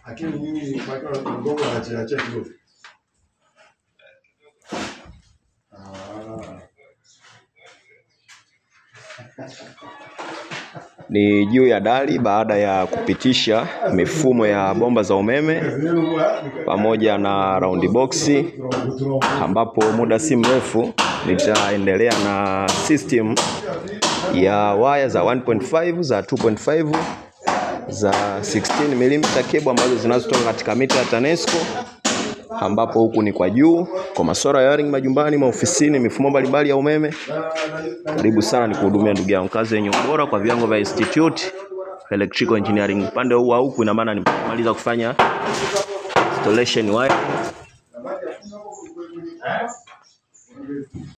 Lakini mimi kwa mgongo anachea kidogo. Ni juu ya dari baada ya kupitisha mifumo ya bomba za umeme pamoja na round box, ambapo muda si mrefu nitaendelea na system ya waya za 1.5, za 2.5, za 16 mm cable ambazo zinazotoka katika mita ya TANESCO, ambapo huku ni kwa juu kwa masuala ya wiring majumbani, maofisini, mifumo mbalimbali ya umeme. Karibu sana nikuhudumia ndugu yangu, kazi yenye ubora kwa viwango vya Institute Electrical Engineering. Upande huu wa huku ina maana nimemaliza kufanya installation wire.